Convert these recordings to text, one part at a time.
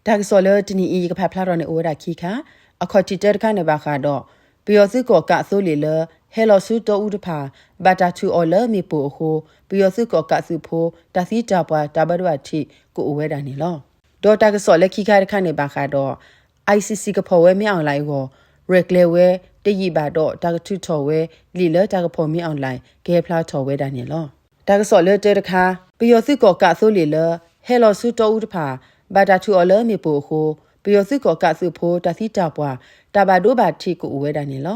တၢ်ကစီၣ်လၢတနံၤအံၤ ယကဖးဖျါထီၣ်န့ၣ် အိၣ်ဝဲဒၣ်ခံခါ. အခီၣ်ထံးတၢတခါန့ၣ်ဘၣ်ဃးဒီး ပယီၤသုးကီၣ်ကးသိလ့ၣ်လၢ ဟဲလီၤဆူတီအူတဖၣ် ဘၣ်တၢ်ထုးအီၤလၢမ့ၣ်ပိၢ်အဃိ ပယီၤသုးကီၣ်ကးသုးဖိ တၢ်သံတၢ်ပှၢ် တၢ်ဘၣ်ဒိဘၣ်ထံး ကအိၣ်ဝဲဒၣ်န့ၣ်လီၤ. ဒီးတၢ်ကစီၣ်လၢခံခါတခါန့ၣ်ဘၣ်ဃးဒီး ICC ကဖီၣ်ဝဲမ့ၢ်အီၣ်လဲၣ်အဂီၢ် ရဲၣ်ကျဲၤဝဲ တယံာ်ဘၣ်ဒီး တၢ်ကထုးထီၣ်ဝဲလံာ်လၢတၢ်ကဖီၣ်မ့ၢ်အီၣ်လဲၣ် ကဟဲဖျါထီၣ်ဝဲဒၣ်န့ၣ်လီၤ. တၢ်ကစီၣ်လၢတၢတခါ, ပယီၤသုးကီၣ်ကးသိလ့ၣ်လၢ ဟဲလီၤဆူတီအူတဖၣ် ဘၣ်တၢ်ထုးအီၤလၢမ့ၣ်ပိၢ်အဃိ ပယီၤသုးကီၣ်ကးသုးဖိ တၢ်သံတၢ်ပှၢ် တၢ်ဘၣ်ဒိဘၣ်ထံး ကအိၣ်ဝဲဒၣ်န့ၣ်လီၤ.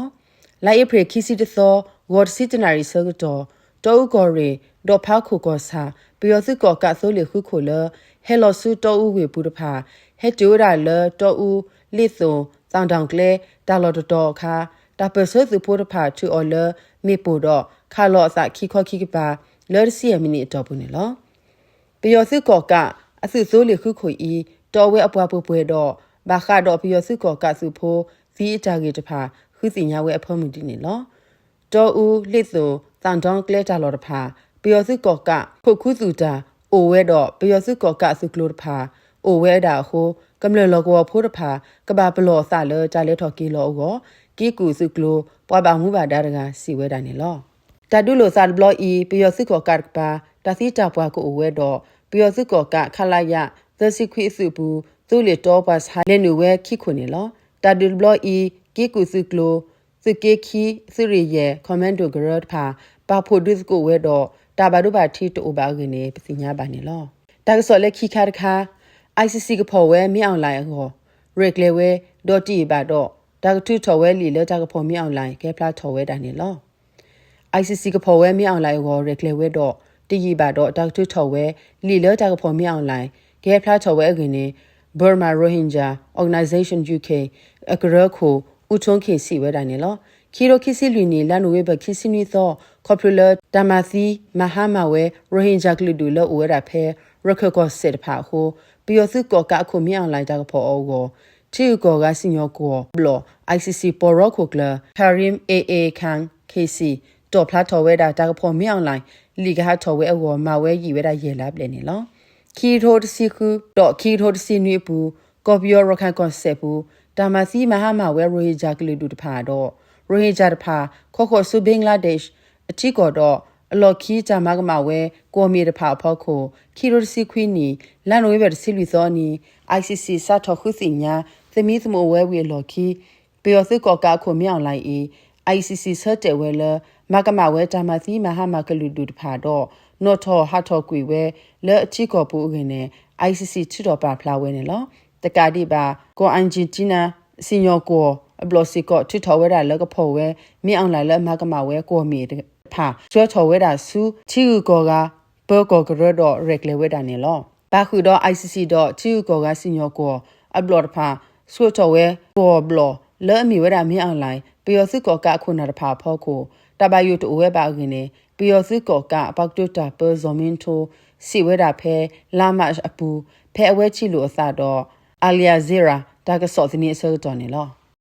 လါအ့ဖြ့ၣ်ခံဆံတသီ ဂီၤတဆံတနၣ်ရံၣ်ဆၢကတီၢ် တီအူကီၢ်ရ့ၣ် ဒီးဖးခိၣ်ကီၢ်ဆၣ် ပယီၤသုးကီၣ်ကးသိလ့ၣ်ဃုခိၣ်လၢ ဟဲလီၤဆူတီအူဝ့ၢ်ပူၤတဖၣ် ဟဲတုၤဝဲဒၣ်လၢတီအူ လ့ၣ်သိၣ် သၣ်ဒီကျဲ တၢ်လီၢ်တတီၤအခါ တၢ်ပၢၢ်ဆၢသုးဖိတဖၣ်ထုးအီၤလၢမ့ၣ်ပိၢ်ဒီး ခးလီၤအသးခံခီခံကပၤ လၢတဆံယဲၢ်မံးနံးအတီၢ်ပူၤန့ၣ်လီၤ. ပယီၤသုးကီၣ်ကးအသုးသိလ့ၣ်ဃုခိၣ်အံၤ တီဝဲအပှၤပှဲၤပှဲၤဒီး ဘၣ်ဃးဒီးပယီၤသုးကီၣ်ကးသုးဖိ သံအတၢ်ဂ့ၢ်တဖၣ် ဃုသ့ၣ်ညါဝဲအဖၢမုၢ်ဒ်န့ၣ်လီၤ. တီအူ လ့ၣ်သိၣ် သၣ်ဒီကျဲတၢ်လီၢ်တဖၣ် ပယီၤသုးကီၣ်ကး ခိးခူသူၣ်တၢ် အိၣ်ဝဲဒီး ပယီၤသုးကီၣ်ကးသုးကျိၤတဖၣ် အိၣ်ဝဲဒၣ်အဃိ ကမျၢၢ်လီၢ်ကဝီၤဖိတဖၣ် ကဘၣ်ပလီၢ်အသးလၢတၢ်လဲၤထီၣ်က့ၤလီၤအဂီၢ် က့ကူၣ်သုးကျိၤ ပှၤဘၣ်မူဘၣ်ဒါတဂၤ စံးဝဲဒၣ်န့ၣ်လီၤ. တၢ်ဒုးလိာ်သးတဘျီအံၤ ပယီၤသုးကီၣ်ကးတကပၤ တၢ်သံတၢ်ပှၢ်ကအိၣ်ဝဲဒီး ပယီၤသုးကီၣ်ကး ခလရ သၢဆံခွံအသုးပူၤ သိလ့ၣ်တီပှၤဆါလဲၤနုာ်ဝဲခံခိၣ်န့ၣ်လီၤ. တၢ်ဒုးတဘျီအံၤ က့ကူၣ်သုးကျိၤ သုးက့ခံ သုးရ့ၣ်ယဲၢ် commando ကရၢတဖၣ် ပာ်ဖှိၣ်ဒုးသကိးဝဲဒီး တၢ်ဘၣ်ဒိဘၣ်ထံးတအိၣ်ဘၣ်အဂ့ၢ်န့ၣ် ပသ့ၣ်ညါဘၣ်န့ၣ်လီၤ. တၢ်ကစီၣ်လၢခံခါတခါ, ICC ကဖီၣ်ဝဲမ့ၢ်အီၣ်လဲၣ်အဂီၢ် ရဲၣ်ကျဲၤဝဲ ဒီးတယံာ်ဘၣ်ဒီး တၢ်ကထုးထီၣ်ဝဲလံာ်လၢတၢ်ကဖီၣ်မ့ၢ်အီၣ်လဲၣ် ကဟဲဖျါထီၣ်ဝဲဒၣ်န့ၣ်လီၤ. ICC ကဖီၣ်ဝဲမ့ၢ်အီၣ်လဲၣ်အဂီၢ် ရဲၣ်ကျဲၤဝဲဒီး တယံာ်ဘၣ်ဒီး တၢ်ကထုးထီၣ်ဝဲ လံာ်လၢတၢ်ကဖီၣ်မ့ၢ်အီၣ်လဲၣ် ကဟဲဖျါထီၣ်ဝဲအဂ့ၢ်န့ၣ် Burma Rohingya Organization UK အကရၢခိၣ် အူထိခ့ၣ် စံးဝဲဒၣ်န့ၣ်လီၤ. ခံကထိခံဆံလွံၢ်နံၣ် လါနိၣ်ဝ့ဘၢၣ်ခံဆံနွံသီ ခီဖျိလၢ တၢ်မၤသံမၤဟါမၢ်ဝဲ ရိဟ့ၣ်ကၠၣ်ကလုာ်ဒူၣ်လၢအိၣ်ဝဲဒၣ်ဖဲ ရခၢၣ်ကီၢ်စဲၣ်တဖၣ်အဃိ ပယီၤသုးကီၣ်ကးအခိၣ်မ့ၢ်အီၣ်လဲၣ်တၢ်ကဖီၣ်အီၤအဂီၢ် ထံဂုၤကီၢ်ဂၤစံၣ်ညီၣ်ကွီၢ်အဘျီၣ် ICC ပီၢ်ရီခိၣ်ကျၢၢ် Karim A A Khan Khacy တီၣ်ဖျါထီၣ်ဝဲဒၣ် တၢ်ကဖီၣ်မ့ၢ်အီၣ်လဲၣ် လံာ်ကဟးထီၣ်ဝဲအဂီၢ် မၤဝဲယံာ်ဝဲဒၣ်ယဲၢ်လါဘျဲၣ်န့ၣ်လီၤ. ခံကထိတဆံဃု ဒီးခံကထိတဆံနွံအပူၤ ကီၢ်ပယီၤရခၢၣ်ကီၢ်စဲၣ်ပူၤ တၢ်မၤသံမၤဟါမၢ်ဝဲ ရိဟ့ၣ်ကၠၣ်ကလုာ်ဒူၣ်တဖၣ်ဒီး ရိဟ့ၣ်ကၠၣ်တဖၣ် ခီဃီၤဆူ Bangladesh အထံကီၢ်ဒီး အလီၢ်ခံတၢ်မၤကမၣ်ဝဲ ကွီၢ်မ့ၣ်တဖၣ်အဖီခိၣ် ခံကထိတဆံခွံနံၣ် လါနိၣ်ဝ့ဘၢၣ်တဆံလွံၢ်သီအနံၤ ICC စးထီၣ်ဃုသ့ၣ်ညါ သမံသမိးဝဲဝံၤအလီၢ်ခံ ပယီၤသုးကီၣ်ကးအခိၣ်မ့ၢ်အီၣ်လဲၣ်အံၤ ICC ဆၢတဲာ်ဝဲလၢ မၤကမၣ်ဝဲတၢ်မၤသံမၤဟါမၢ်ကလုာ်ဒူၣ်တဖၣ်ဒီး နီၣ်ထီၣ်ဟးထီၣ်ကွံာ်ဝဲလၢအထံကီၢ်ပူၤအဂ့ၢ်န့ၣ် ICC ထုးထီၣ်ပာ်ဖျါဝဲန့ၣ်လီၤ. တကးဒံးဘၣ် ကီၢ် Argentina စံၣ်ညီၣ်ကွီၢ်အဘျီၣ်စ့ၢ်ကီး ထုးထီၣ်ဝဲဒၣ်လၢကဖီၣ်ဝဲ မ့ၢ်အီၣ်လဲၣ်လၢအမၤကမၣ်ဝဲကွီၢ်မ့ၣ်တဖၣ် ဆှၢထီၣ်ဝဲဒၣ်ဆူ ထံဂုၤကီၢ်ဂၤ ပၢၤကီၢ်ကရၢဒီးရဲၣ်ကျဲၤဝဲဒၣ်န့ၣ်လီၤ. ပာ်ဃုာ်ဒီး ICC ဒီးထံဂုၤကီၢ်ဂၤစံၣ်ညီၣ်ကွီၢ်အဘျီၣ်တဖၣ် ဆှၢထီၣ်ဝဲကီၢ်ဘျီၣ်လၢအမ့ၢ်ဝဲဒၣ် မ့ၢ်အီၣ်လဲၣ် ပယီၤသုးကီၣ်ကးအခိၣ်နၢ်တဖၣ်အဖီခိၣ် တၢ်ဘၣ်ယိၣ်တအိၣ်ဝဲဘၣ်အဂ့ၢ်န့ၣ် ပယီၤသုးကီၣ်ကးအပှၤကတိၤတၢ်ပၢ ဇော်မင်းထွန်း စံးဝဲဒၣ်ဖဲ လါမးအပူၤ ဖဲအဝဲထံၣ်လိာ်အသးဒီး Al Jazeera တၢ်ကစီၣ်သန့အဆၢကတီၢ်န့ၣ်လီၤ.